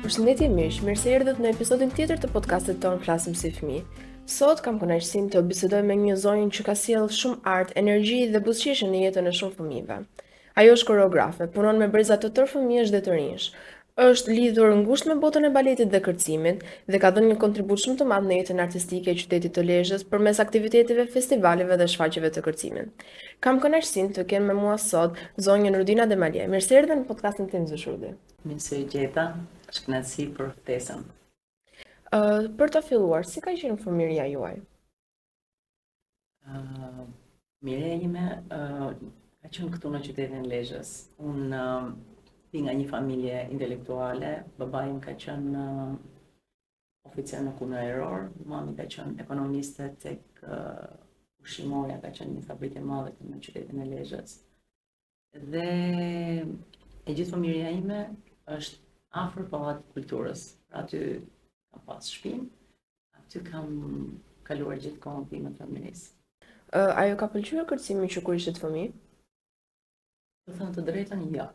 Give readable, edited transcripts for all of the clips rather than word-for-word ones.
Përshëndetje miq, mirë se erdhët në episodin tjetër të podcastit tonë Flasim si fëmijë. Sot kam kënaqësinë të bisedoj me një zonjë që ka sjellë shumë art, energji dhe buzëqeshje në jetën e shumë fëmijëve. Ajo është koreografe, punon me breza të tërë fëmijësh dhe të rinjsh. Është lidhur ngushtë me botën e baletit dhe kërcimit dhe ka dhënë një kontribut shumë të madh në jetën artistike e qytetit të Lezhës përmes aktiviteteve, festivaleve dhe shfaqjeve të kërcimit. Kam kënaqësinë të kem me mua sot zonjën Rudina Demalia. Mirë se erdhe në podcastin tim Zosh Rudi. Mirë se ju gjeta, është kënaqësi për ftesën. Uh, për të filluar, si ka qenë fëmijëria juaj? Uh, Fëmijëria ime uh, ka qenë këtu në qytetin e Lezhës. Unë uh, vi nga një familje intelektuale, babai im ka qenë uh, oficer në kundërajror, mami ka qenë ekonomiste tek uh, ushqimorja, ka qenë një fabrikë e madhe këtu në qytetin e Lezhës. Dhe e gjithë fëmijëria ime është afër Pallatit të Kulturës. Pra aty kam pas shtëpinë, aty kam kaluar gjithë kohën time të fëmijërisë. Uh, a ju ka pëlqyer kërcimi që kur ishit fëmijë? Të thënë të drejtën, jo.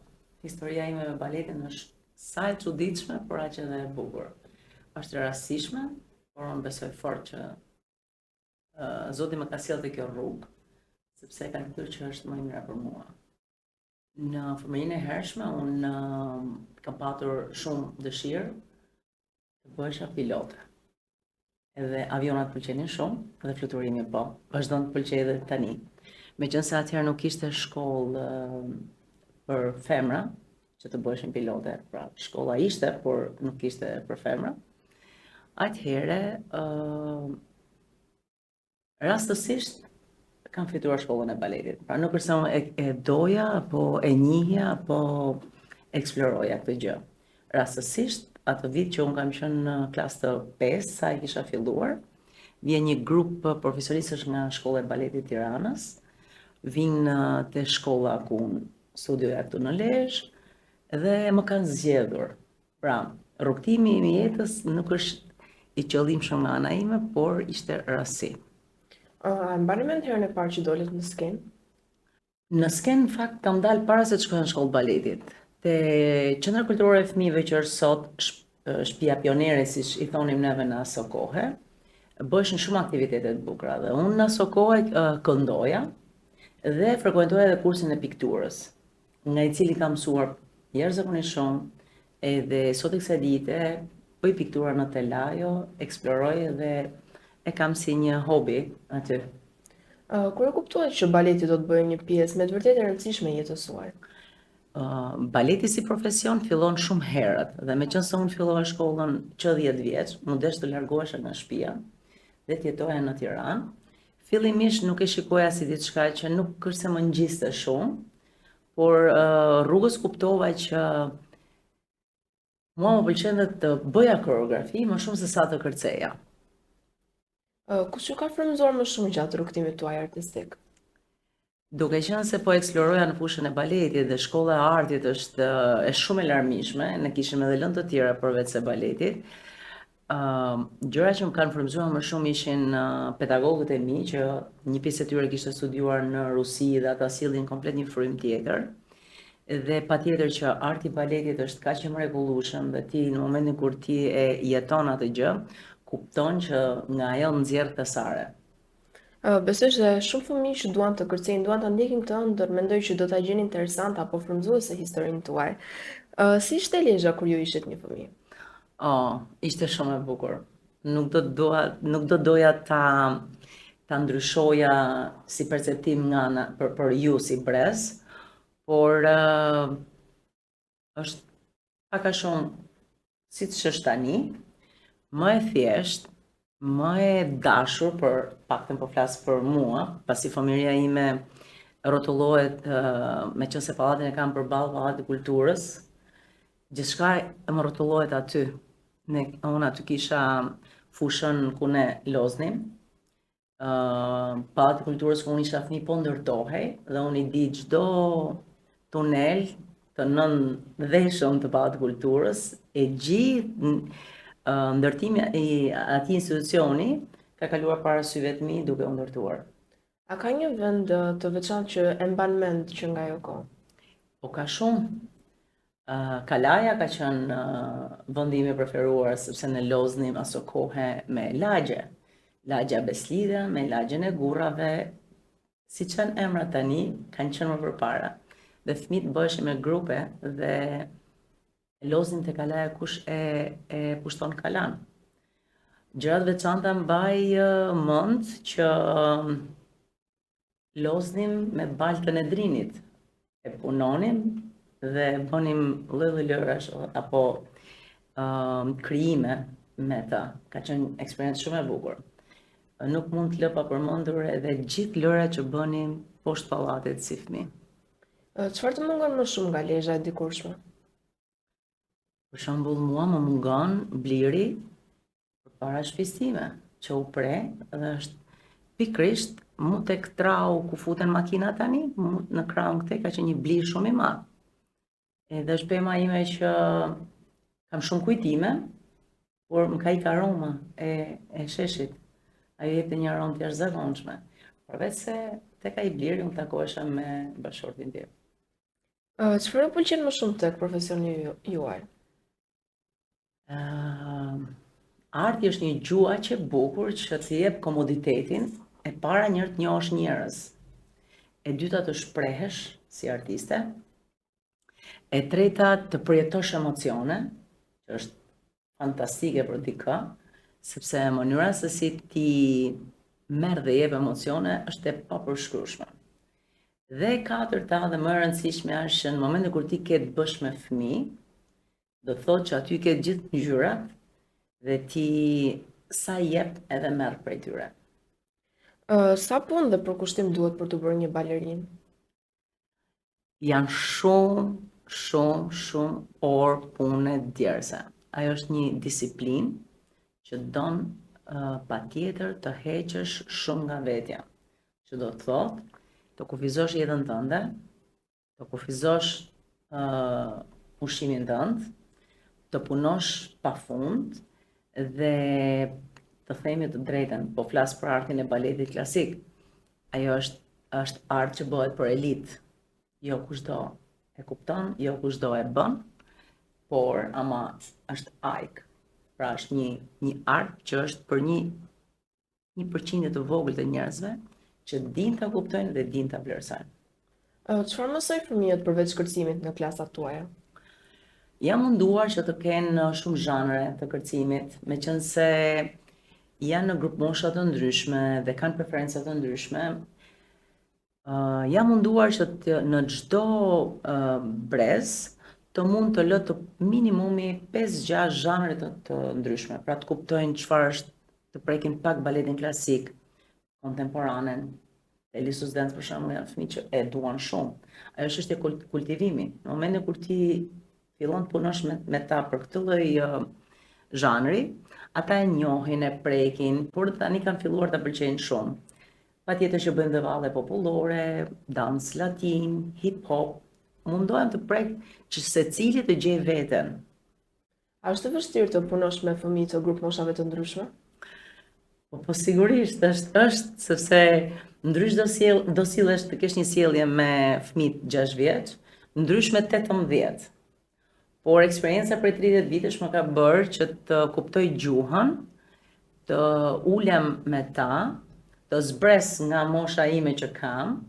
Historia ime me baletin është sa e çuditshme, por aq edhe e bukur. Është e rastësishme, por unë besoj fort që Zoti më ka sjellë te kjo rrugë, sepse e ka ditur që është më e mira për mua. Në fëmijërinë e hershme unë kam patur shumë dëshirë të bëhesha pilote. Edhe avionat pëlqenin shumë dhe fluturimi po, vazhdon të pëlqejë edhe tani. Meqenëse atëherë nuk ishte shkollë për femra që të bëheshin pilote, pra shkolla ishte, por nuk ishte për femra. Atëherë, uh, rastësisht kam fituar shkollën e baletit. Pra nuk është se unë e, e doja, apo e njihja, apo eksploroja këtë gjë. Rastësisht, atë vit që unë kam qenë në klasë të 5, sa e kisha filluar, vjen një grup profesionistësh nga shkolla e baletit Tiranës, vijnë te shkolla ku unë studioja këtu në Lezhë, dhe më kanë zgjedhur. Pra, rrugëtimi im i jetës nuk është i qëllimshëm nga ana ime, por ishte rastësi. A e mbani mend herën e parë që dolët në skenë? Në skenë në fakt kam dalë para se të shkoja në shkollë të baletit. Te Qendra Kulturore e Fëmijëve që është sot shtëpia pionere siç i thonim neve në aso kohe, bëheshin shumë aktivitete të bukura dhe unë në aso kohe këndoja dhe frekuentoja edhe kursin e pikturës. nga i cili kam mësuar jashtëzakonisht shumë, edhe sot e kësaj dite bëj piktura në telajo, eksploroj dhe e kam si një hobi aty. Uh, kur e kuptuat që baleti do të bëhej një pjesë me të vërtetë e rëndësishme e jetës suaj? Uh, baleti si profesion fillon shumë herët dhe meqenëse unë fillova shkollën që 10 vjeç, m'u desh të largohesha nga shtëpia dhe të jetoja në Tiranë. Fillimisht nuk e shikoja si diçka që nuk është se më ngjiste shumë, por uh, rrugës kuptova që mua më pëlqente të bëja koreografi më shumë se sa të kërceja. Uh, kush ju ka frymëzuar më shumë gjatë rrugëtimit tuaj artistik? Duke qenë se po eksploroja në fushën e baletit dhe shkolla e artit është e shumë e larmishme, ne kishim edhe lëndë të tjera përveç se baletit. Ë uh, gjëra që më kanë frymëzuar më shumë ishin uh, pedagogët e mi që një pjesë e tyre kishte studiuar në Rusi dhe ata sillnin komplet një frymë tjetër. Dhe patjetër që arti i baletit është kaq i mrekullueshëm dhe ti në momentin kur ti e jeton atë gjë, kupton që nga ajo nxjerr thesare. Besoj se shumë fëmijë që duan të kërcejnë, duan ta ndjekin këtë ëndërr, mendoj që do ta gjejnë interesante apo frymëzuese historinë tuaj. Si ishte Lezha kur ju ishit një fëmijë? Oh, ishte shumë e bukur. Nuk do dua, nuk do doja ta ta ndryshoja si perceptim nga ana për për ju si brez, por uh, është pak a shumë siç është tani, më e thjeshtë, më e dashur për paktën po flas për mua, pasi fëmijëria ime rrotullohet uh, meqenëse pallatin e kam përballë pallatit të kulturës, gjithçka më rrotullohet aty. Ne, unë aty kisha fushën ku ne loznim, uh, Pallati i Kulturës ku unë isha fëmijë po ndërtohej dhe unë i di çdo tunel të nëndheshëm të Pallatit të Kulturës, e gjithë uh, ndërtimi i atij institucioni ka kaluar para syve të mi duke u ndërtuar. A ka një vend të veçantë që e mban mend që nga ajo kohë? Po ka shumë. Kalaja ka qenë vendi im i preferuar sepse ne loznim aso kohe me lagje. Lagja Beslidhja me lagjen e Gurrave, siç janë emrat tani, kanë qenë më përpara. Dhe fëmijët bëheshin me grupe dhe loznim te kalaja kush e e pushton kalanë. Gjëra të veçanta mbaj mend që Loznim me baltën e Drinit, e punonim dhe bënim lloj-lloj lojërash apo uh, krijime me të. Ka qenë eksperiencë shumë e bukur. Nuk mund të lë pa përmendur edhe gjithë lojërat që bënim poshtë pallatit si fëmijë. Çfarë të mungon më shumë nga Lezha e dikurshme? Për shembull, mua më mungon bliri përpara shtëpisë time, që u pre dhe është pikërisht mu tek trau ku futen makinat tani, mu në krahun këtej ka qenë një bli shumë i madh. Edhe është pema ime që kam shumë kujtime, por më ka ikë aroma e, e sheshit. Ajo jepte një aromë të jashtëzakonshme. Përveç se tek ai bliri unë takohesha me bashkëshortin tim. Çfarë ju pëlqen më shumë tek profesioni juaj? Uh, arti është një gjuhë aq e bukur që të jep komoditetin e para njëherë të njohësh njerëz. E dyta të shprehesh si artiste. E treta të përjetosh emocione, që është fantastike për dikë, sepse mënyra se si ti merr dhe jep emocione është e papërshkrueshme. Dhe e katërta dhe më e rëndësishmja është që në momentin kur ti ke të bësh me fëmijë, do të thotë që aty ke gjithë ngjyrat dhe ti sa jep edhe merr prej tyre. Uh, sa punë dhe përkushtim duhet për t'u bërë një balerinë? Janë shumë, shumë, shumë orë pune djerse. Ajo është një disiplinë që don uh, patjetër të heqësh shumë nga vetja. Që do të thotë të kufizosh jetën tënde, të kufizosh uh, ushqimin tënd, të punosh pa fund dhe të themi të drejtën, po flas për artin e baletit klasik. Ajo është është art që bëhet për elitë. Jo kushdo e kupton, jo kushdo e bën, por ama është ajkë. Pra është një një art që është për një një përqindje të vogël të njerëzve që dinë ta kuptojnë dhe dinë ta vlerësojnë. Çfarë mësojnë fëmijët përveç kërcimit në klasat tuaja? Jam munduar që të kenë shumë zhanre të kërcimit, meqenëse janë në grupmosha të ndryshme dhe kanë preferenca të ndryshme. Uh, jam munduar që të, në çdo uh, brez të mund të lë të minimumi 5-6 zhanre të, të ndryshme, pra të kuptojnë çfarë është të prekin pak baletin klasik, kontemporanen, Te Lisus Dance për shembull janë fëmijë që e duan shumë. Ajo është çështje kultivimi. Në momentin kur ti fillon të punosh me, me ta për këtë lloj uh, zhanri, ata e njohin, e prekin, por tani kanë filluar ta pëlqejnë shumë. Patjetër që bëjmë dhe valle popullore, dans latin, hip hop, mundohem të prek që secili të gjejë veten. A është e vështirë të punosh me fëmijë të grupmoshave të ndryshme? Po, po sigurisht, është, është, sepse ndryshe do sjell, do sillesh të kesh një sjellje me fëmijë 6 vjeç, ndryshe me 18. Por eksperienca prej 30 vitesh më ka bërë që të kuptoj gjuhën, të ulem me ta, të zbres nga mosha ime që kam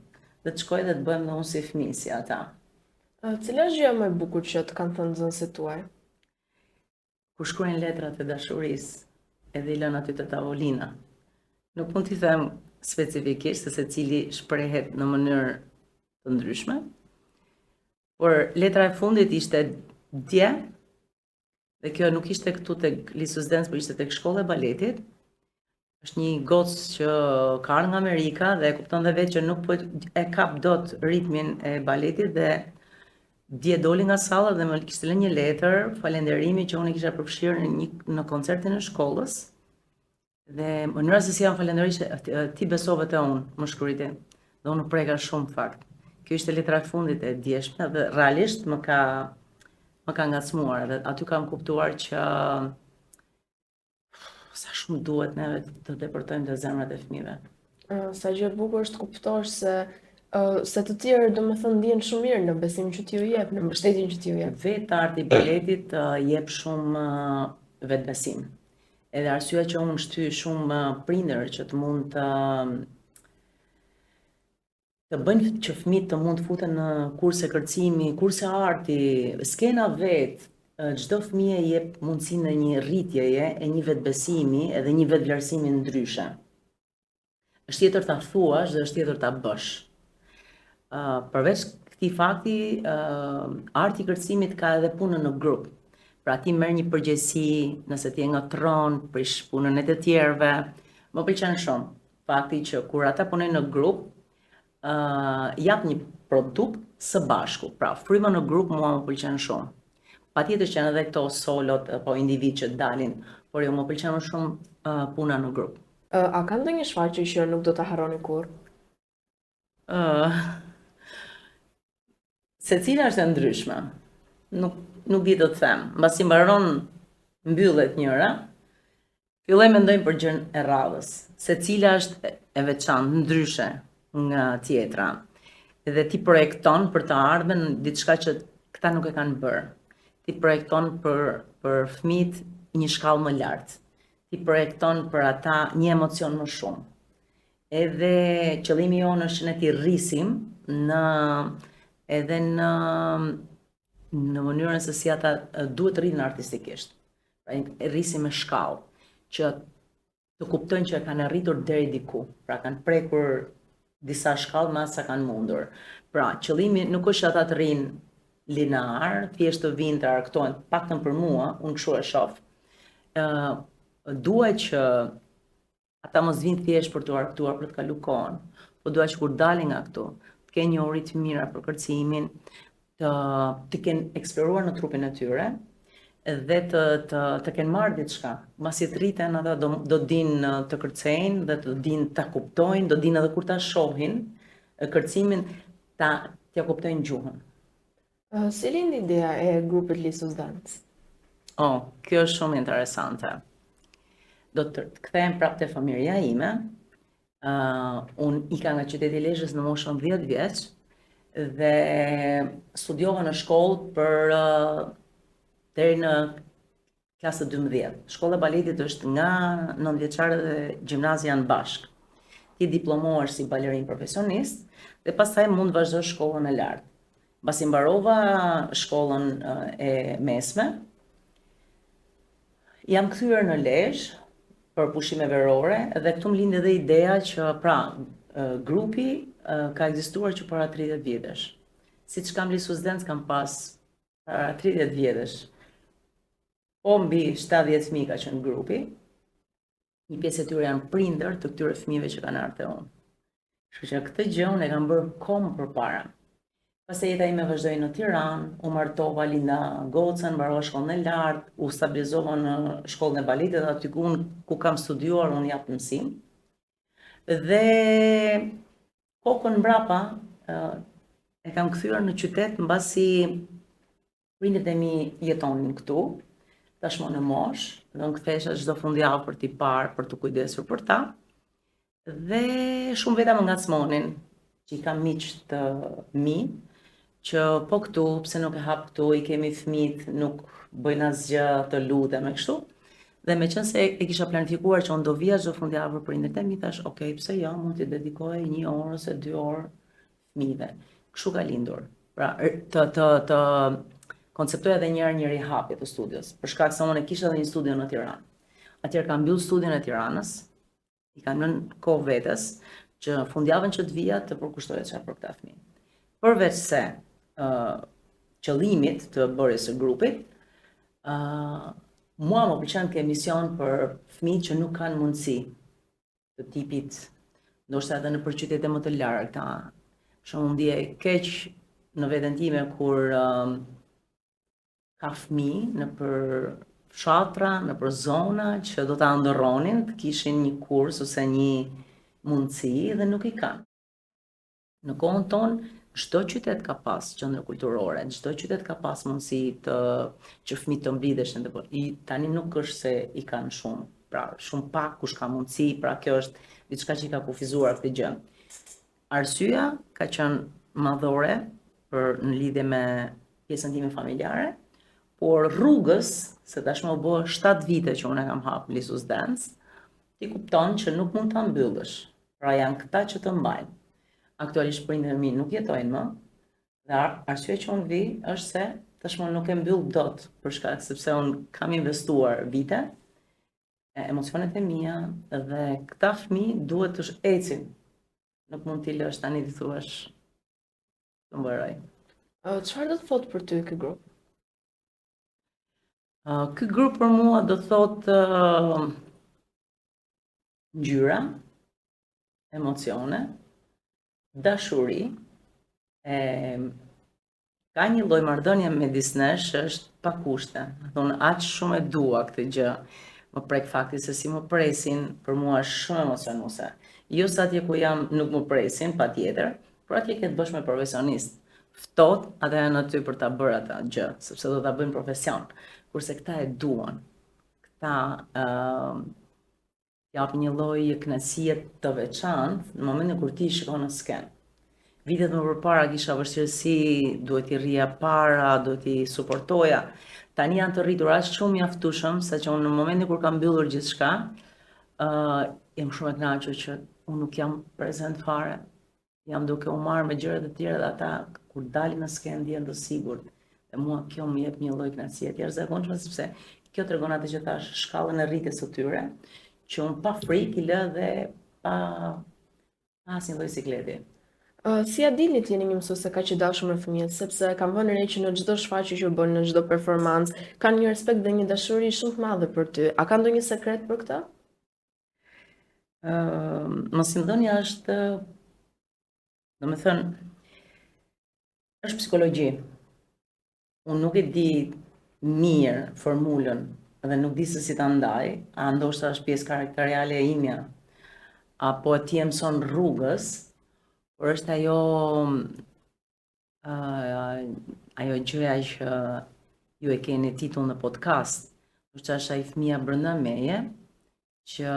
dhe të shkoj dhe të bëhem dhe unë si fëmijë si ata. Cila është gjëja më e bukur që të kanë thënë nxënësit tuaj? Kur shkruajnë letrat e dashurisë edhe i lënë aty te tavolina. Nuk mund t'i them specifikisht se secili shprehet në mënyrë të ndryshme. Por letra e fundit ishte dje Dhe kjo nuk ishte këtu tek Lisus Dance, por ishte tek shkolla e baletit. Është një gocë që ka ardhur nga Amerika dhe e kupton dhe vetë që nuk po e kap dot ritmin e baletit dhe dje doli nga salla dhe më kishte lënë një letër falenderimi që unë e kisha përfshirë në një në koncertin e shkollës. Dhe mënyra se si më falënderoi ishte ti besove te unë, më shkruajti. Dhe unë u preka shumë në fakt. Kjo ishte letra e fundit e djeshme dhe realisht më ka më ka ngacmuar dhe aty kam kuptuar që sa shumë duhet neve të depërtojmë te zemrat e fëmijëve. Sa gjë e bukur është të kuptosh se Uh, se të tjerë, domethënë, ndihen shumë mirë në besimin që ti u jep, në mbështetjen që ti u jep. Vetë arti i baletit uh, jep shumë uh, vetëbesim. Edhe arsyeja që unë shty shumë prindër që të mund të të bëjnë që fëmijët të mund të futen në kurse kërcimi, kurse arti, skena vetë, çdo fëmijë i jep mundësinë e një rritjeje, e një vetëbesimi edhe një vetëvlerësimi ndryshe. Është tjetër ta thuash dhe është tjetër ta bësh. Ë uh, përveç këtij fakti, uh, arti i kërcimit ka edhe punën në grup. Pra ti merr një përgjegjësi, nëse ti e ngatërron, prish punën e të tjerëve. Më pëlqen shumë fakti që kur ata punojnë në grup, ë uh, jap një produkt së bashku. Pra fryma në grup mua më pëlqen shumë. Patjetër që janë edhe këto solot apo individë që dalin, por jo më pëlqen më shumë uh, puna në grup. A ka ndonjë shfaqje që nuk do ta harroni kurrë? Ë Secila është e ndryshme. Nuk nuk di të të them. Mbasi mbaron mbyllet njëra, filloj mendojmë për gjën e radhës. Secila është e veçantë, ndryshe nga tjetra. Dhe ti projekton për të ardhmen diçka që këta nuk e kanë bërë. Ti projekton për për fëmijët një shkallë më lart. Ti projekton për ata një emocion më shumë. Edhe qëllimi jonë është që ne t'i rrisim në edhe në në mënyrën se si ata duhet të rriten artistikisht. Pra i rrisim me shkallë që të kuptojnë që e kanë arritur deri diku, pra kanë prekur disa shkallë me sa kanë mundur. Pra, qëllimi nuk është që ata të rrinë linear, thjesht të vinë të argëtohen, paktën për mua, unë kështu e shoh. Ë uh, dua që ata mos vinë thjesht për të argëtuar, për të kalu kohën, po dua që kur dalin nga këtu, të kenë njohuri të mira për kërcimin, të të kenë eksploruar në trupin e tyre dhe të të të kenë marrë diçka. Mbasi të rriten ata do do dinë të kërcejnë dhe të dinë ta kuptojnë, do dinë edhe kur ta shohin kërcimin ta t'ia kuptojnë gjuhën. Si lindi ideja e grupit Lisus Dance? Oh, kjo është shumë interesante. Do të kthehem prapë te familja ime. Uh, unë ika nga qyteti i Lezhës në moshën 10 vjeç dhe studiova në shkollë për uh, deri në klasë 12. Shkolla e baletit është nga 9 vjeçare dhe gjimnazi janë bashkë. Ti diplomohesh si balerin profesionist dhe pastaj mund të vazhdosh shkollën e lartë. Mbasi mbarova shkollën e mesme, jam kthyer në Lezhë për pushime verore dhe këtu më lindi edhe ideja që pra grupi ka ekzistuar që para 30 vjetësh. Siç kam Lisus Dance kam pas para 30 vjetësh. Po mbi 70 fëmijë ka qenë grupi. Një pjesë e tyre janë prindër të këtyre fëmijëve që kanë ardhur te unë. Kështu që këtë gjë unë e kam bërë kohë më përpara. Pastaj jeta ime vazhdoi në Tiranë, u martova, linda gocën, mbarova shkollën e lartë, u stabilizova në shkollën e baletit dhe aty ku unë ku kam studiuar unë jap mësim. Dhe kokën mbrapa e kam kthyer në qytet mbasi Prindërit e mi jetonin këtu, tashmë në moshë, dhe unë kthehesha çdo fundjavë për t'i parë, për t'u kujdesur për ta. Dhe shumë veta më ngacmonin, që i kam miq të mi, që po këtu, pse nuk e hap këtu, i kemi fëmijët, nuk bëjnë asgjë të lutem e kështu. Dhe meqenëse e kisha planifikuar që unë do vija çdo fundjavë për prindërit e mi, thash, ok, pse jo, mund t'i dedikoj një orë ose dy orë fëmijëve. Kështu ka lindur. Pra, të, të, të konceptoj edhe një herë një rihapje të studios, për shkak se unë e kisha edhe një studio në Tiranë. Atëherë kam mbyll studion e Tiranës, i kam lënë kohë vetes që fundjavën që të vija të përkushtoja çfarë për këta fëmijë. Përveç se uh, qëllimit të bërjes së grupit, uh, mua më pëlqen të kem mision për fëmijë që nuk kanë mundësi të tipit, ndoshta edhe nëpër qytete më të largëta. Shumë unë ndjej keq në veten time kur um, ka fëmijë nëpër fshatra, nëpër zona që do ta ëndërronin të kishin një kurs ose një mundësi dhe nuk i kanë. Në kohën tonë, çdo qytet ka pas qendër kulturore, çdo qytet ka pas mundësi të që fëmijët të mblidheshin dhe po i tani nuk është se i kanë shumë, pra shumë pak kush ka mundësi, pra kjo është diçka që i ka kufizuar këtë gjë. Arsyeja ka qenë madhore për në lidhje me pjesën time familjare, por rrugës, se tashmë u bë 7 vite që unë e kam hap Lisus Dance, ti kupton që nuk mund ta mbyllësh. Pra janë këta që të mbajnë. Aktualisht prindërit e mi nuk jetojnë më, dhe arsyeja që unë vi është se tashmë nuk e mbyll dot për shkak sepse unë kam investuar vite, emocionet e mia dhe këta fëmijë duhet të ecin. Nuk mund t'i lësh tani t'i thuash të mbaroj. Çfarë do të thotë për ty ky grup? Uh, ky grup për mua do të thotë uh, ngjyra, emocione, dashuri, e ka një lloj marrëdhënie midis nesh që është pa kushte. Thonë aq shumë e dua këtë gjë. Më prek fakti se si më presin, për mua është shumë emocionuese. Jo se atje ku jam nuk më presin, patjetër, por atje ke të bësh me profesionist. Ftohtë, ata janë aty për ta bërë atë gjë, sepse do ta bëjnë profesion. Kurse këta e duan. Këta ë uh, japin një lloj kënaqësie të veçantë në momentin kur ti i shikon në skenë. Vitet më përpara kisha vështirësi, duhet t'i rrija para, duhet t'i suportoja. Tani janë të rritur aq shumë mjaftueshëm saqë unë në momentin kur kam mbyllur gjithçka, ë uh, jam shumë e kënaqur që unë nuk jam prezent fare. Jam duke u marrë me gjëra të tjera dhe ata kur dalin në skenë ndihen të sigurt. Dhe mua kjo më jep një lloj kënaqësie të jashtëzakonshme sepse kjo tregon atë që thash, shkallën e rritjes së tyre, që unë pa frikë i lë dhe pa pa asnjë lloj sikleti. Uh, si ia dilni të jeni një mësuese kaq e dashur me fëmijët, sepse kam vënë re që në çdo shfaqje që bën, në çdo performancë, kanë një respekt dhe një dashuri shumë të madhe për ty. A ka ndonjë sekret për këtë? Uh, mësimdhënia është, domethënë, është psikologji. Unë nuk e di mirë formulën dhe nuk di se si ta ndaj, a ndoshta është pjesë karakteriale e imja, apo ti e mëson rrugës, por është ajo uh, ajo gjëja që ju e keni titull në podcast, është është ai fëmija brenda meje, që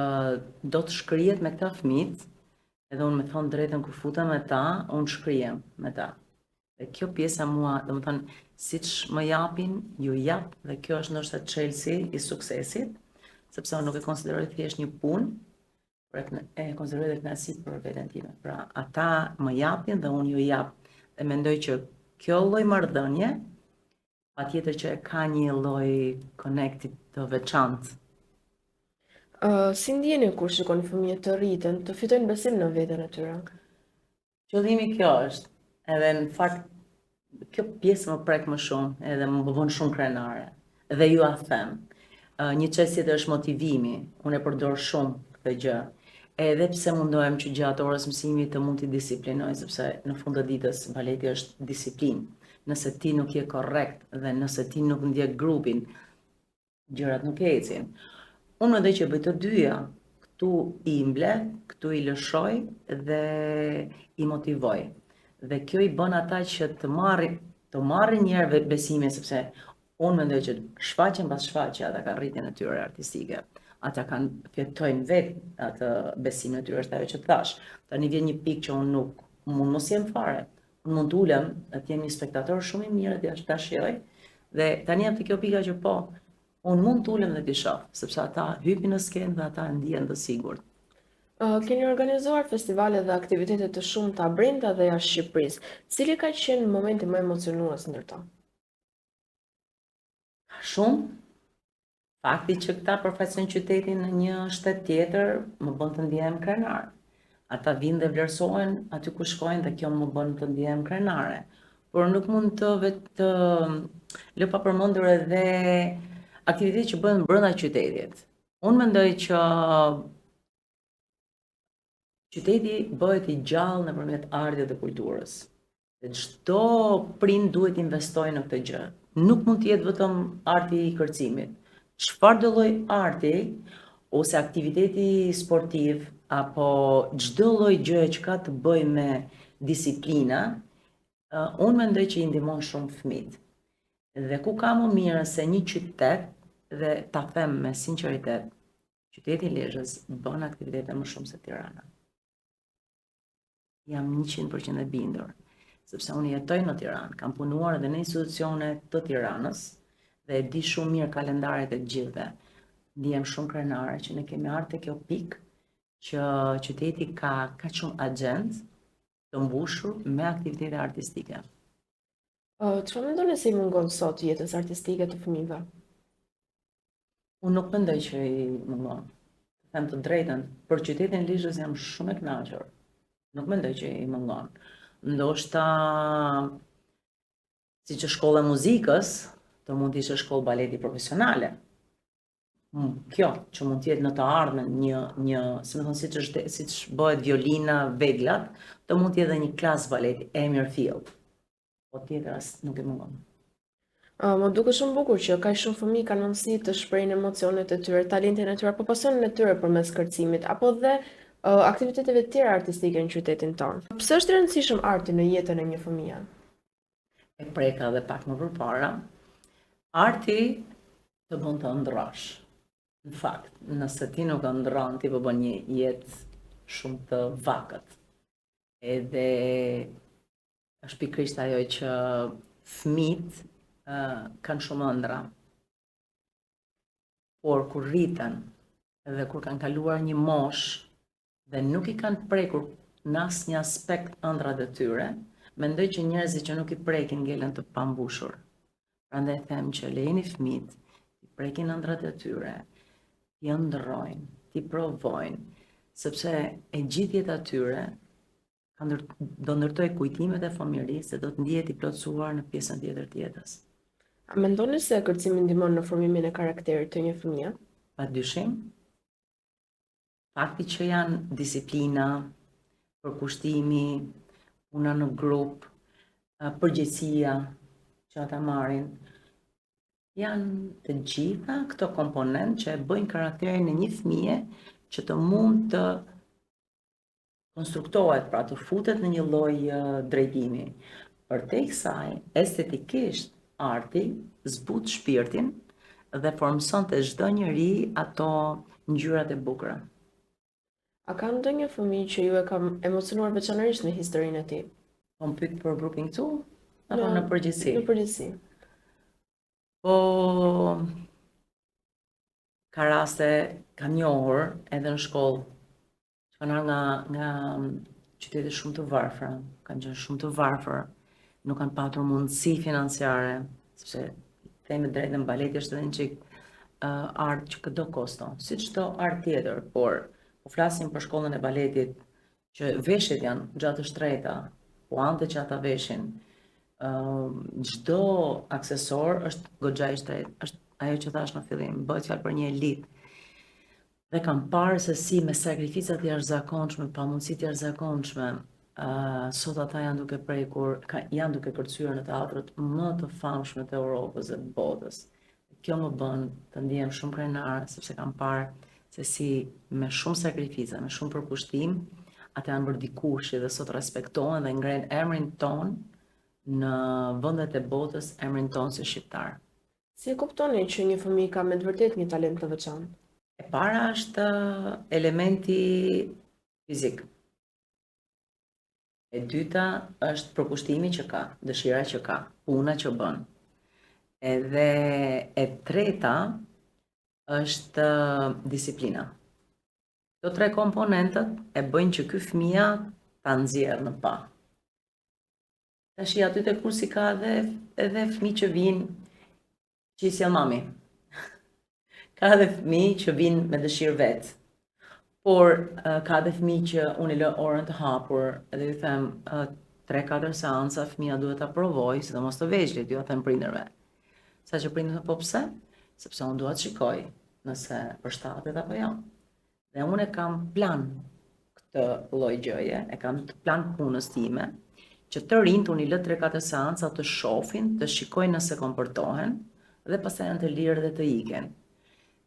do të shkrihet me këta fëmijët, edhe unë me thonë drejtën kur futem me ta, unë shkrihem me ta. Dhe kjo pjesa mua, domethënë, siç më japin, ju jap, dhe kjo është ndoshta çelësi i suksesit, sepse unë nuk e konsideroj thjesht një punë, por e konsideroj edhe kënaqësi për veten time. Pra, ata më japin dhe unë ju jap. Dhe mendoj që kjo lloj marrëdhënie patjetër që e ka një lloj connecti të veçantë. Uh, si ndjeni kur shikoni fëmijët të rriten, të fitojnë besim në veten e tyre? Qëllimi kjo është, edhe në fakt kjo pjesë më prek më shumë, edhe më bën shumë krenare. Dhe jua them, një çështje tjetër është motivimi, unë e përdor shumë këtë gjë. Edhe pse mundohem që gjatë orës mësimit të mund t'i disiplinoj, sepse në fund të ditës baleti është disiplinë. Nëse ti nuk je korrekt dhe nëse ti nuk ndjek grupin, gjërat nuk ecin. Unë mendoj që bëj të dyja. Këtu i mbledh, këtu i lëshoj dhe i motivoj. Dhe kjo i bën ata që të marrin të marrin një herë besimin sepse unë mendoj që shfaqjen pas shfaqje ata kanë rritjen e tyre artistike. Ata kanë fitojnë vetë atë besimin e tyre, është ajo që thash. Tani vjen një pikë që unë nuk mund mos jem fare. Unë mund të ulem dhe të jem një spektator shumë i mirë dhe ta shijoj. Dhe tani jam te kjo pika që po, unë mund të ulem dhe t'i shoh, sepse ata hypin në skenë dhe ata ndihen të sigurt. Uh, keni organizuar festivale dhe aktivitete të shumta brenda dhe jashtë Shqipërisë. Cili ka qenë momenti më emocionues ndër to? Ka shumë. Fakti që këta përfaqësojnë qytetin në një shtet tjetër më bën të ndjehem krenar. Ata vijnë dhe vlerësohen aty ku shkojnë dhe kjo më bën të ndjehem krenare. Por nuk mund të vetë të lë pa përmendur edhe aktivitetet që bëhen brenda qytetit. Unë mendoj që qyteti bëhet i gjallë nëpërmjet artit dhe kulturës. Dhe çdo prind duhet të investojë në këtë gjë. Nuk mund të jetë vetëm arti i kërcimit. Çfarëdo lloj arti ose aktiviteti sportiv apo çdo lloj gjëje që ka të bëjë me disiplina, unë mendoj që i ndihmon shumë fëmijët. Dhe ku ka më mirë se një qytet dhe ta them me sinqeritet, qyteti i Lezhës bën aktivitete më shumë se Tirana. Jam 100% e bindur, sepse unë jetoj në Tiranë, kam punuar edhe në institucione të Tiranës dhe e di shumë mirë kalendaret e të gjithëve. Ndihem shumë krenare që ne kemi ardhur te kjo pikë që qyteti ka kaq shumë agjendë të mbushur me aktivitete artistike. Çfarë mendoni se i mungon sot jetës artistike të fëmijëve? Unë nuk mendoj që i mungon. Të them të drejtën, për qytetin e Lezhës jam shumë e kënaqur. Nuk mendoj që i mungon. Ndoshta siç është shkolla e muzikës, të mund të ishte shkollë baleti profesionale. Mm, kjo që mund të jetë në të ardhmen një një, si me thënë, siç është siç bëhet violina, veglat, të mund të jetë edhe një klasë baleti e mirëfilltë. Po tjetër as nuk i mungon. Uh, më duket shumë bukur që kaq shumë fëmijë kanë mundësi të shprehin emocionet e tyre, talentin e tyre, apo pasionin e tyre përmes kërcimit, apo dhe uh, aktiviteteve të tjera artistike në qytetin tonë. Pse është i rëndësishëm arti në jetën e një fëmije? E preka edhe pak më përpara. Arti të bën të ëndrrosh. Në fakt, nëse ti nuk ëndrron, ti po bën një jetë shumë të vakët. Edhe është pikërisht ajo që fëmijët uh, kanë shumë ëndrra. Por kur rriten dhe kur kanë kaluar një moshë dhe nuk i kanë prekur në asnjë aspekt ëndrrat e tyre, mendoj që njerëzit që nuk i prekin ngelen të pambushur. Prandaj them që lejeni fëmijët t'i prekin ëndrrat e tyre, t'i ëndrrojnë, t'i provojnë, sepse e gjithë jeta e tyre ka ndër, do ndërtojë kujtimet e fëmijërisë dhe do të ndihet i plotësuar në pjesën tjetër të jetës. A mendoni se kërcimi ndihmon në formimin e karakterit të një fëmije? Pa dyshim, Fakti që janë disiplina, përkushtimi, puna në grup, përgjegjësia që ata marrin, janë të gjitha këto komponentë që e bëjnë karakterin e një fëmije që të mund të konstruktohet, pra të futet në një lloj drejtimi. Përtej kësaj, estetikisht arti zbut shpirtin dhe formëson te çdo njeri ato ngjyrat e bukura. A ka ndonjë fëmijë që ju e ka emocionuar veçanërisht me historinë e tij? Po më pyet për grupin këtu apo në përgjithësi? Në përgjithësi. Po ka raste kam njohur edhe në shkollë që kanë ardhur nga nga qytete shumë të varfra, kanë qenë shumë të varfër, nuk kanë patur mundësi financiare, sepse themi të drejtën baleti është edhe një çik uh, art që do kosto, si çdo art tjetër, por po flasim për shkollën e baletit që veshjet janë goxha të shtrenjta, puantet që ata veshin, çdo uh, aksesor është goxha i shtrenjtë, është ajo që thashë në fillim, bëhet fjalë për një elitë. Dhe kam parë se si me sakrifica të jashtëzakonshme, pamundësi të jashtëzakonshme, uh, sot ata janë duke prekur, ka, janë duke kërcyer në teatrot më të famshme të Europës dhe të botës. Kjo më bën të ndihem shumë krenar sepse kam parë se si me shumë sakrifica, me shumë përkushtim, ata janë bërë dikush dhe sot respektohen dhe ngrenë emrin tonë në vendet e botës, emrin tonë si shqiptar. Si e kuptoni që një fëmijë ka me të vërtetë një talent të veçantë? E para është elementi fizik. E dyta është përkushtimi që ka, dëshira që ka, puna që bën. Edhe e treta është disiplina. Këto tre komponentët e bëjnë që ky fëmija ta nxjerrë në pah. Tashi aty te kursi ka edhe edhe fëmijë që vijnë që i sjell mami. Ka edhe fëmijë që vijnë me dëshirë vetë. Por ka edhe fëmijë që unë i lë orën të hapur edhe ju them 3-4 seanca fëmija duhet ta provojë, sidomos të vegjlit, jua them prindërve. Sa që prindërit po pse? Sepse unë dua të shikoj nëse përshtatet apo jo. Dhe unë e kam plan këtë lloj gjëje, e kam të plan punës time, që të rinjtë unë i lë 3-4 seanca të shofin, të shikojnë nëse komportohen, dhe pastaj janë të lirë dhe të ikin.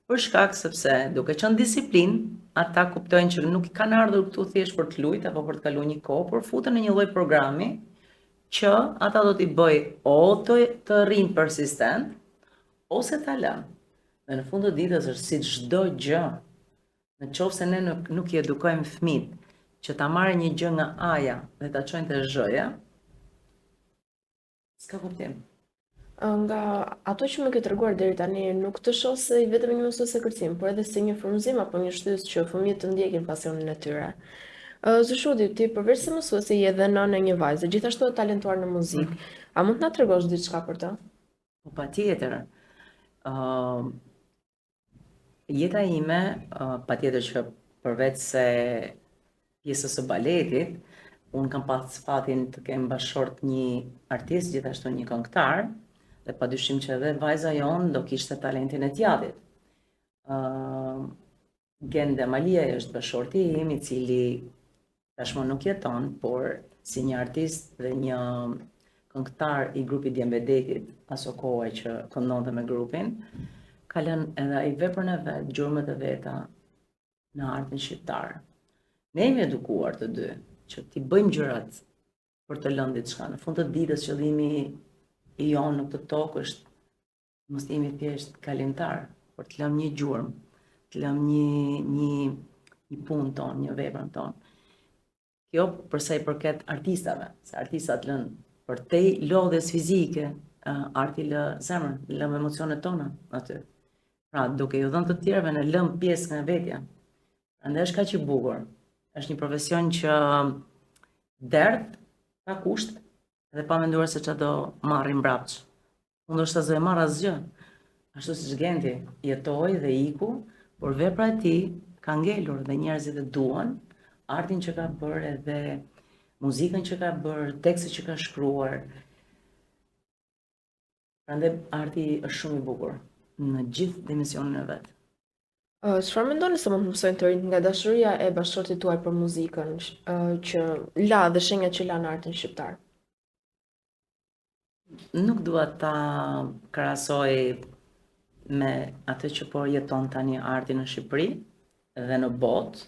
Për shkak sepse duke qenë disiplinë, ata kuptojnë që nuk kanë ardhur këtu thjesht për të lujt apo për të kaluar një kohë, por futen në një lloj programi që ata do t'i bëjë o të, të rrinë persistent ose ta lënë. Dhe në fund të ditës është si çdo gjë. Në qoftë se ne nuk, nuk i edukojmë fëmijët Që ta marrë një gjë nga A-ja dhe ta çojnë te Zh-ja, s'ka kuptim. Nga ato që më ke treguar deri tani, nuk të shoh si vetëm një mësuese kërcimi, por edhe si një frymëzim apo një shtysë që fëmijët të ndjekin pasionin e tyre. Zyshudi, ti përveç se mësuese je edhe nënë e një vajze, gjithashtu e talentuar në muzikë. Mm. A mund të na tregosh diçka për të? Po patjetër. Ë uh, Jeta ime, uh, patjetër që përveç se pjesës së baletit, unë kam pas fatin të kem bashkëshort një artist, gjithashtu një këngëtar, dhe padyshim që edhe vajza jonë do kishte talentin e t'jatit. Uh, Gent Demaliaj është bashkëshorti im, i cili tashmë nuk jeton, por si një artist dhe një këngëtar i grupit Djem e Detit, aso kohe që këndonte me grupin, ka lënë edhe ai veprën e vet, gjurmët e veta në artin shqiptar. Ne jemi edukuar të dy që t'i bëjmë gjërat për të lënë diçka. Në fund të ditës qëllimi i jonë në këtë tokë është Mos të jemi thjesht kalimtar, por të lëmë një gjurmë, të lëmë një një një punë tonë, një veprën tonë. Kjo për sa i përket artistave, se artistat lënë përtej lodhjes fizike, arti lë zemrën, lëmë emocionet tona aty. Pra, duke ju dhënë të tjerëve, ne lëmë pjesë nga vetja. Prandaj është kaq i bukur. Është një profesion që derdh pa kusht dhe pa menduar se ça do marrim mbrapsht. Unë ndoshta s'do e marr asgjë. Ashtu siç Genti jetoi dhe iku, por vepra e tij ka ngelur dhe njerëzit e duan, artin që ka bërë edhe muzikën që ka bërë, tekstet që ka shkruar. Prandaj arti është shumë i bukur në gjithë dimensionin e vet. Çfarë mendoni se mund të mësojnë të rinjtë nga dashuria e bashkëshortit tuaj për muzikën, që la dhe shenjat që la në artin shqiptar? Nuk dua ta krahasoj me atë që po jeton tani arti në Shqipëri dhe në botë,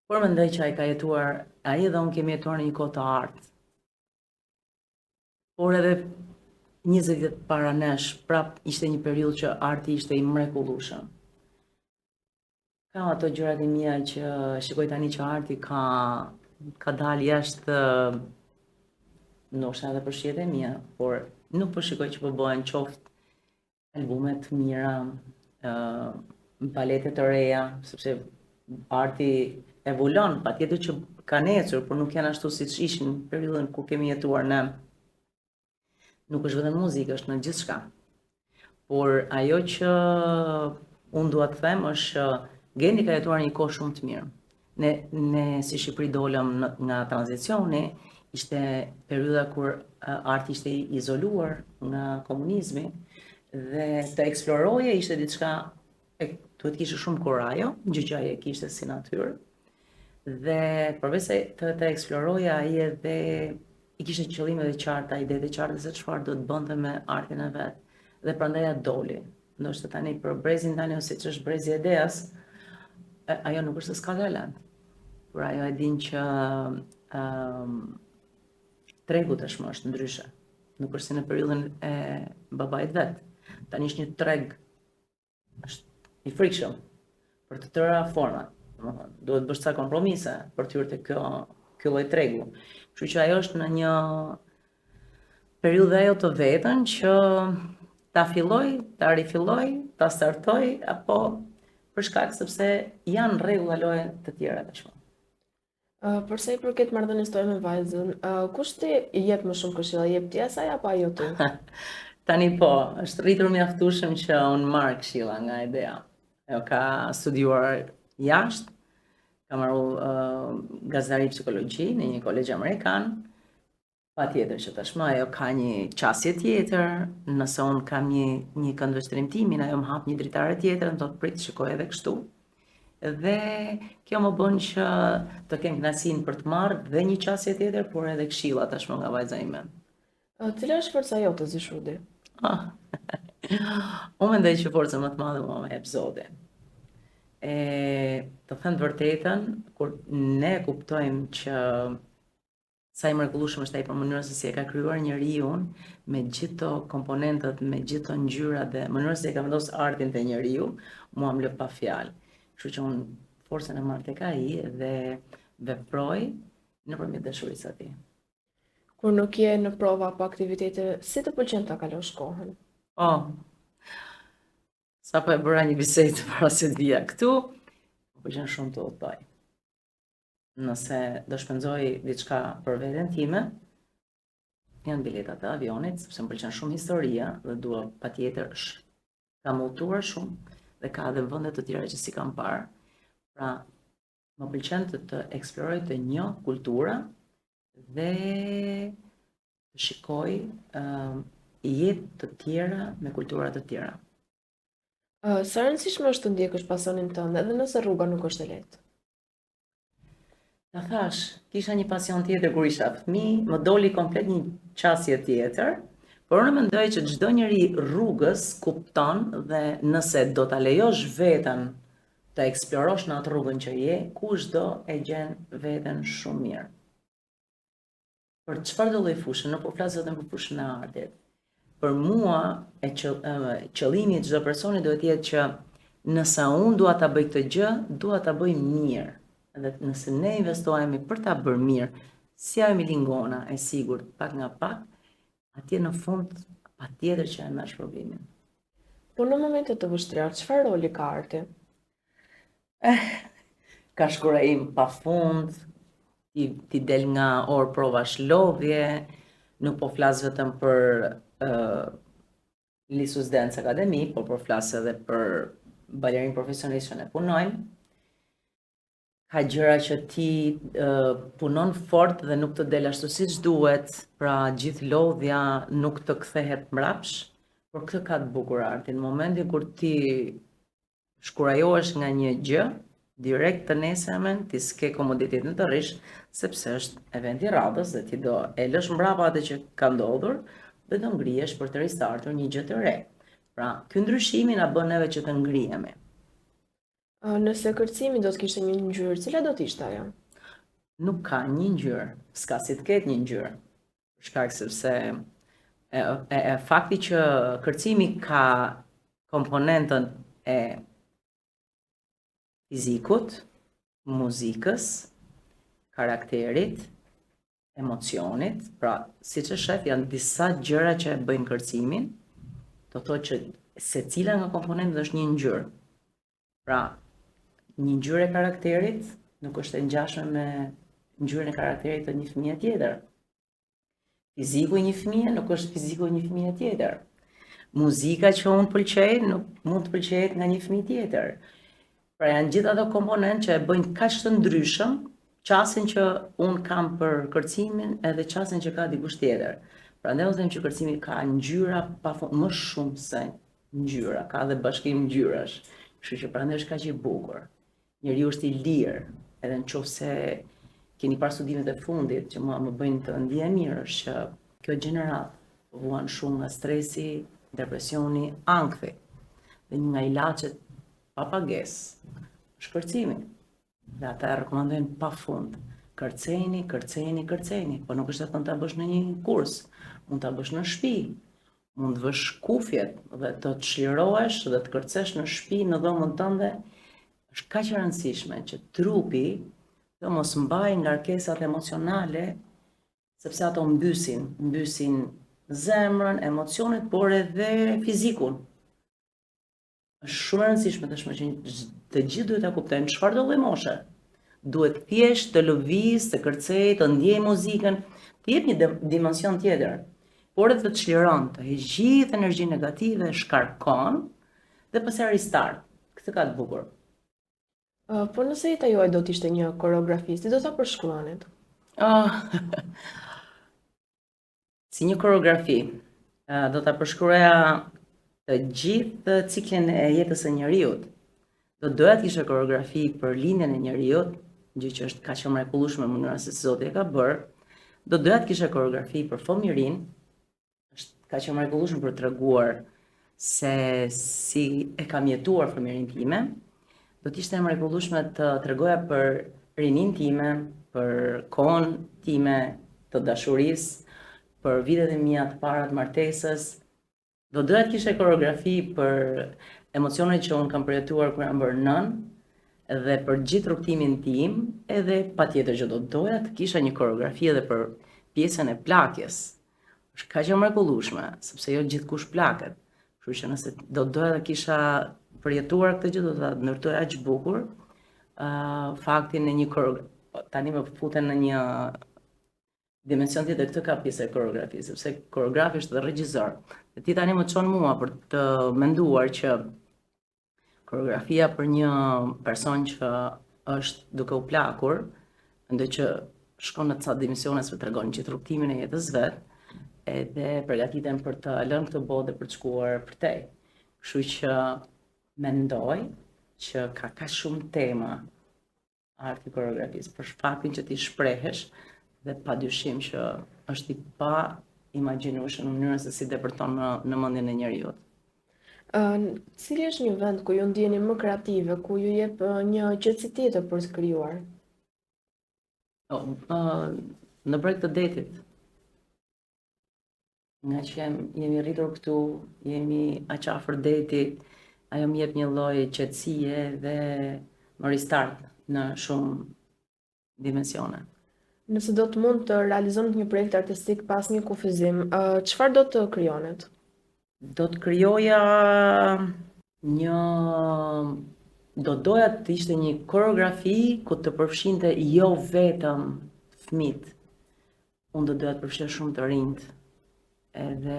por mendoj që ai ka jetuar, ai dhe unë kemi jetuar në një kohë të artë. Por edhe 20 vjet para nesh, prap ishte një periudhë që arti ishte i mrekullueshëm. Kam ato gjërat e mia që shikoj tani që arti ka ka dalë jashtë ndoshta edhe për shijet e mia, por nuk po shikoj që po bëhen qoftë albume të mira, ë uh, balete të reja, sepse arti evolon, patjetër që kanë ecur, por nuk janë ashtu siç ishin në periudhën kur kemi jetuar ne. Nuk është vetëm muzikë, është në gjithçka. Por ajo që unë dua të them është që Genti ka jetuar një kohë shumë të mirë. Ne ne si Shqipëri dolëm në, nga tranzicioni, ishte periudha kur arti ishte i izoluar nga komunizmi dhe të eksploroje ishte diçka e duhet të kishe shumë kurajo, gjë që ai e kishte si natyrë. Dhe përveç se të, të eksploroje ai edhe i kishte qëllimet e qarta, idetë e qarta se çfarë do të bënte me artin e vet. Dhe prandaj ia doli. Ndoshta tani për brezin tani ose që është brezi i Edeas, ajo nuk është se s'ka talent. Por ajo e din që um, tregu tashmë është ndryshe. Nuk është si në periudhën e babait vet. Tani është një treg është i frikshëm për të tëra format. Domethënë, duhet bësh ca kompromise për të hyrë te kjo ky lloj tregu. Kështu që ajo është në një periudhë ajo të vetën që ta filloj, ta rifilloj, ta startoj apo për shkak sepse janë rregulla loje të tjera tashmë. Uh, për sa i përket marrëdhënies tuaj me vajzën, uh, kush të jep më shumë këshilla, jep ti asaj apo ajo ty? Tani po, është rritur mjaftueshëm që unë marr këshilla nga Edea. Ajo ka studiuar jashtë, ka marrë uh, gazetari psikologji në një kolegj amerikan, Patjetër që tashmë ajo ka një qasje tjetër, nëse unë kam një një këndvështrim timin, ajo më hap një dritare tjetër, më thotë prit, shikoj edhe kështu. Dhe kjo më bën që të kem kënaqësinë për të marrë dhe një qasje tjetër, por edhe këshilla tashmë nga vajza ime. Cila është forca jote Zyshudi? Ah. Unë mendoj që forcën më të madhe mua më jep Zoti. E të them të vërtetën, kur ne kuptojmë që Sa i mrekullueshëm është ai për mënyrën se si e ka krijuar njeriun me gjithë to komponentët, me gjithë to ngjyrat dhe mënyrën se si e ka vendosur artin te njeriu, mua më lë pa fjalë. Kështu që unë forcën e marr tek ai dhe Veproj nëpërmjet dashurisë së atij. Kur nuk je në prova apo aktivitete, si të pëlqen ta kalosh kohën? Oh. Sapo e bëra një bisedë para se të vija këtu, më pëlqen shumë të udhëtoj. Nëse do shpenzoj diçka për veten time, janë biletat e avionit, sepse më pëlqen shumë historia dhe dua patjetër kam udhëtuar shumë dhe ka edhe vende të tjera që s'i kam parë. Pra, më pëlqen të, të eksploroj të njoh kultura dhe të shikoj uh, jetë të tjera me kultura të tjera. Uh, sa e rëndësishme është të ndjekësh pasionin tënd edhe nëse rruga nuk është e lehtë? Ta thashë, kisha një pasion tjetër kur isha fëmijë, më doli komplet një qasje tjetër, por unë mendoj që çdo njeri rrugës kupton dhe nëse do ta lejosh veten të eksplorosh në atë rrugën që je, kushdo e gjen veten shumë mirë. Për çfarëdo lloj fushe, nuk po flas vetëm për fushën e artit. Për mua e që, qëllimi i çdo personi duhet të jetë që nëse unë dua ta bëj këtë gjë, dua ta bëj mirë. Dhe nëse ne investohemi për ta bërë mirë, si ajo milingona e sigurt pak nga pak, atje në fund patjetër që e merr shpërblimin. Po në momente të vështira, çfarë roli ka arti? Eh, ka shkurajim pa fund, ti, ti del nga orë provash lodhje, nuk po flas vetëm për uh, Lisus Dance Academy, por po flas edhe për balerinë profesionistë që ne punojmë. Ka gjëra që ti uh, punon fort dhe nuk të del ashtu siç duhet, pra gjithë lodhja nuk të kthehet mbrapsh, por këtë ka të bukur arti. Në momentin kur ti shkurajohesh nga një gjë, direkt të nesërmen ti s'ke komoditetin të rrish, sepse është eventi i radhës dhe ti do e lësh mbrapa atë që ka ndodhur dhe do ngrihesh për të ristartur një gjë të re. Pra, ky ndryshimi na bën neve që të ngrihemi. Nëse kërcimi do të kishte një ngjyrë, cila do të ishte ajo? Nuk ka një ngjyrë, s'ka si të ketë një ngjyrë. Për shkak sepse e, e, e fakti që kërcimi ka komponentën e fizikut, muzikës, karakterit, emocionit, pra siç e shef janë disa gjëra që e bëjnë kërcimin, do të thotë që secila nga komponentët është një ngjyrë. Pra, një ngjyrë e karakterit nuk është e ngjashme me ngjyrën e karakterit të një fëmije tjetër. Fiziku i një fëmije nuk është fiziku i një fëmije tjetër. Muzika që unë pëlqej nuk mund të pëlqehet nga një fëmijë tjetër. Pra janë gjithë ato komponentë që e bëjnë kaq të ndryshëm qasjen që unë kam për kërcimin edhe qasjen që ka dikush tjetër. Prandaj unë them që kërcimi ka ngjyra pa fund, më shumë se ngjyra, ka dhe bashkim ngjyrash. Kështu që prandaj është kaq i bukur. Njeriu është i lirë, edhe në qoftë se keni parë studimet e fundit që mua më bëjnë të ndihem mirë është që kjo gjeneratë vuan shumë nga stresi, depresioni, ankthi. Dhe një nga ilaçet pa pagesë është kërcimi. Dhe ata e rekomandojnë pa fund. Kërceni, kërceni, kërceni, po nuk është e thënë ta bësh në një kurs, mund ta bësh në shtëpi, mund të vësh kufjet dhe të çlirohesh dhe të kërcesh në shtëpi në dhomën tënde. Është kaq e rëndësishme që trupi të mos mbajë ngarkesat emocionale sepse ato mbysin, mbysin zemrën, emocionet, por edhe fizikun. Është shumë e rëndësishme tashmë që të gjithë duhet ta kuptojnë çfarëdo lloj moshe. Duhet thjesht të lëvizë, të kërcejë, të ndjejë muzikën, të jep një dimension tjetër, por edhe të çliron, të heq gjithë energjinë negative, shkarkon dhe pastaj restart. Këtë ka të bukur. Uh, po nëse jeta juaj do të ishte një koreografi, si do ta përshkruanit? Oh. Si një koreografi, do ta përshkruaja të gjithë ciklin e jetës së njeriut. Do doja të kisha koreografi për lindjen e njeriut, gjë që është kaq e mrekullueshme mënyra se si Zoti e ka bërë. Do doja të kisha koreografi për fëmijërinë, është kaq e mrekullueshme për të treguar se si e kam jetuar fëmijërinë time. Do të ishte e mrekullueshme të tregoja për rininë time, për kohën time të dashurisë, për vitet e mia të para të martesës. Do doja të kisha koreografi për emocionet që unë kam përjetuar kur jam bërë nënë. Dhe për gjithë rrugëtimin tim, edhe patjetër që do të doja të kisha një koreografi edhe për pjesën e plakjes. Është kaq e mrekullueshme, sepse jo gjithkush plaket. Kështu që nëse do të doja të kisha përjetuar këtë gjë, do ta ndërtoja aq bukur, ë uh, faktin e një koreografi tani më futen në një dimension tjetër këtë ka pjesë e koreografisë, sepse koreografi është dhe regjisor. Dhe ti tani më çon mua për të menduar që koreografia për një person që është duke u plakur, mendoj që shkon në ca dimensione se tregon gjithë rrugëtimin e jetës vet, edhe përgatiten për të lënë këtë botë dhe për të shkuar përtej. Kështu që mendoj që ka kaq shumë tema arti i koreografisë, për faktin që ti shprehesh dhe pa dyshim që është i paimagjinueshëm në mënyrën se si depërton në, në mendjen e njeriut. Uh, cili është një vend ku ju ndiheni më kreative, ku ju jep një qetësi tjetër për të krijuar? Oh, uh, në breg të detit. Ngaqë jem, jemi rritur këtu, jemi aq afër detit, ajo më jep një lloj qetësie dhe më restart në shumë dimensione. Nëse do të mund të realizonit një projekt artistik pa asnjë kufizim, çfarë do të krijonit? Do të krijoja një do doja të ishte një koreografi ku të përfshinte jo vetëm fëmijët, Unë do doja të përfshija shumë të rinjtë edhe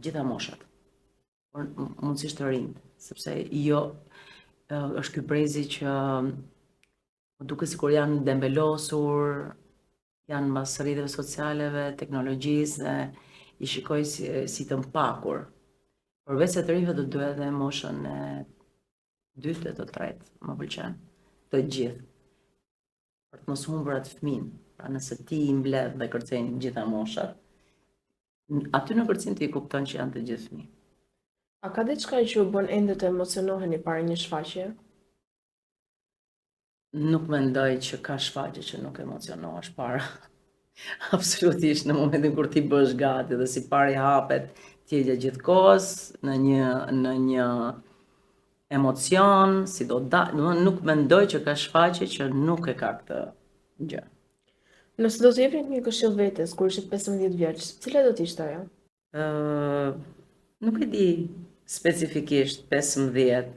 gjitha moshat. Por mundësisht të rinjtë, sepse jo është ky brezi që më duket sikur janë dembelosur, janë mbas rrjeteve socialeve, teknologjisë dhe i shikoj si, si të mpakur. Përveç se të rinjve do doja edhe moshën e dytë e të tretë, më pëlqen të gjithë. Për të mos humbur atë fëmijën. Pra nëse ti i mbledh dhe kërcejnë gjitha moshat, aty në kërcim ti i kupton që janë të gjithë fëmijë. A ka diçka që ju bën ende të emocionoheni para një shfaqje? Nuk mendoj që ka shfaqje që nuk emocionohesh para. Absolutisht në momentin kur ti bëhesh gati dhe sipari hapet, ti je gjatë gjithë kohës në një në një emocion, si do da, nuk mendoj që ka shfaqje që nuk e ka këtë gjë. Nëse do të jepnit një këshillë vetes kur ishit 15 vjeç, cila do të ishte ajo? Ë, nuk e di specifikisht 15,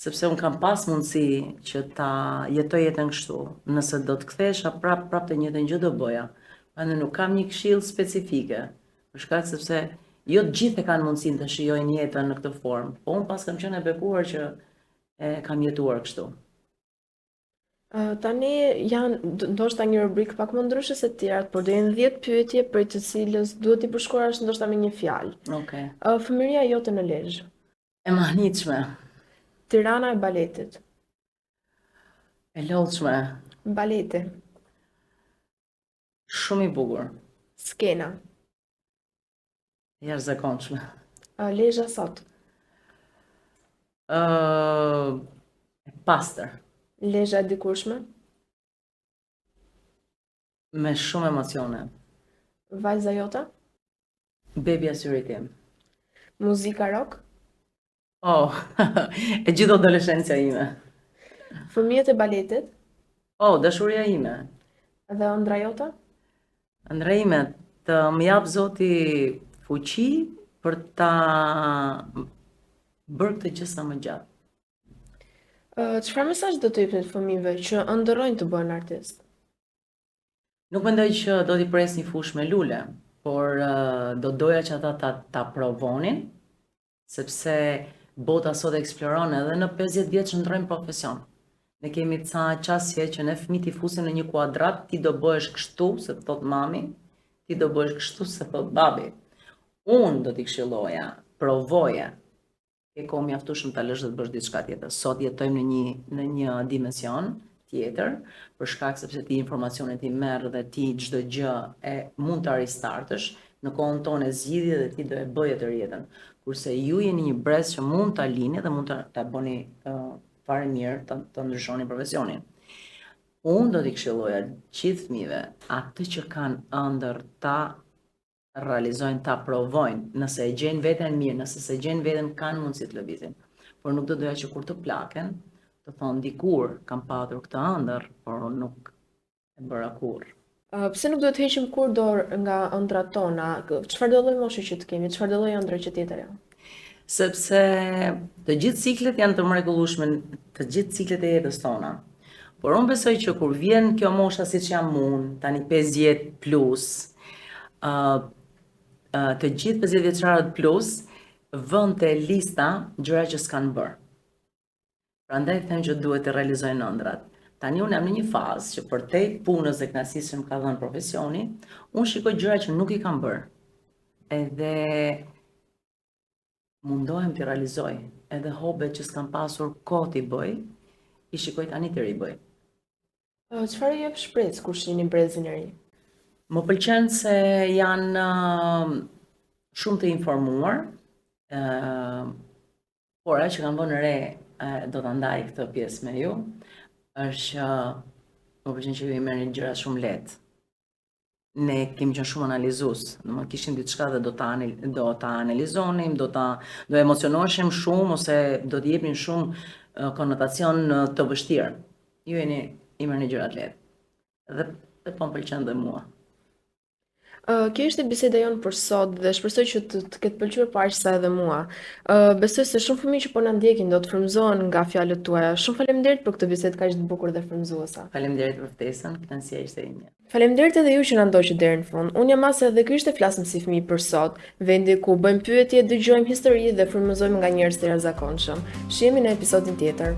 sepse unë kam pas mundësi që ta jetoj jetën kështu. Nëse do të kthehesha prap prap të njëjtën gjë do bëja. Prandaj nuk kam një këshillë specifike. Për shkak sepse jo të gjithë e kanë mundësinë të shijojnë jetën në këtë formë, po unë paskam qenë e bekuar që e kam jetuar kështu. Uh, tani janë ndoshta një rubrikë pak më ndryshe se të tjerat, por do jenë 10 pyetje prej të cilës duhet t'i përshkruash ndoshta me një fjalë. Okej. Okay. Uh, fëmijëria jote në Lezhë. E mahnitshme. Tirana e baletit. E lodhshme. Baleti. Shumë i bukur. Skena. E jashtëzakonshme. Lezha sot. Ë e pastër. Lezha e dikurshme. Me shumë emocione. Vajza jote? Bebja e syrit tim. Muzika rock? Oh, e gjithë adoleshenca ime. Fëmijët e baletit? Oh, dashuria ime. Dhe ëndrra jote? Ëndrra ime, të më japë Zoti fuqi për ta bërë këtë gjë sa më gjatë. Çfarë mesazh do të jepnit fëmijëve që ëndërrojnë të bëhen artistë? Nuk mendoj që do t'i pres një fushë me lule, por do doja që ata ta, ta provonin, sepse bota sot eksploron edhe në 50 vjet shndërrojnë profesion. Ne kemi ca qasje që ne fëmijët i fusim në një kuadrat, ti do bëhesh kështu, se të thotë mami, ti do bëhesh kështu, se thotë babi. Unë do t'i këshilloja, provoje, ke kohë mjaftueshëm ta lësh dhe të bësh diçka tjetër. Sot jetojmë në një në një dimension tjetër, për shkak sepse ti informacionet i merr dhe ti çdo gjë e mund ta restartësh, në kohën tonë e zgjidhje dhe ti do e bëje tërë jetën. Kurse ju jeni një brez që mund ta lini dhe mund ta ta bëni uh, fare mirë, ta, ta ndryshoni profesionin. Unë do t'i këshilloja gjithë fëmijëve atë që kanë ëndërr ta realizojnë, ta provojnë, nëse e gjejnë veten mirë, nëse s'e gjejnë veten kanë mundësi të lëvizin. Por nuk do doja që kur të plaken, të thonë dikur kam patur këtë ëndërr, por unë nuk e bëra kurrë. Pse nuk duhet të heqim kurrë dorë nga ëndrrat tona? Çfarëdo lloj moshe që të kemi, çfarëdo lloj ëndrre që të jetë ajo? Sepse të gjithë ciklet janë të mrekullueshme, të gjithë ciklet e jetës tona. Por unë besoj që kur vjen kjo mosha siç jam unë, tani 50 plus, ë uh, uh, të gjithë 50 vjeçarët plus vënë te lista gjëra që s'kanë bërë. Prandaj them që duhet të realizojnë ëndrrat. Tani unë jam në një fazë që përtej punës dhe kënaqësisë që më ka dhënë profesioni, unë shikoj gjëra që nuk i kam bërë. Edhe mundohem t'i realizoj, edhe hobet që s'kam pasur kohë t'i bëj, i shikoj tani t'i ribëj. Çfarë ju jep shpresë kur shihni brezin e ri? Më pëlqen se janë shumë të informuar, Por ajo që kam vënë re, do ta ndaj këtë pjesë me ju, është që më pëlqen që ju i merrni gjërat shumë lehtë. Ne kemi qenë shumë analizues, domethënë kishim diçka dhe do ta do ta analizonim, do ta do emocionoheshim shumë ose do t'i jepnim shumë konotacion të vështirë. Ju jeni i merrni gjërat lehtë. Dhe, dhe po më pëlqen dhe mua. Uh, kjo ishte biseda jonë për sot dhe shpresoj që të, të ketë pëlqyer po aq sa edhe mua. Uh, besoj se shumë fëmijë që po na ndjekin do të frymëzohen nga fjalët tuaja. Shumë faleminderit për këtë bisedë kaq të bukur dhe frymëzuese. Faleminderit për ftesën, kënaqësia ishte imja. Faleminderit edhe ju që na ndoqët deri në fund. Unë jam Asa dhe ky ishte Flasim si fëmijë për sot, vendi ku bëjmë pyetje, dëgjojmë histori dhe frymëzohemi nga njerëz të jashtëzakonshëm. Shihemi në episodin tjetër.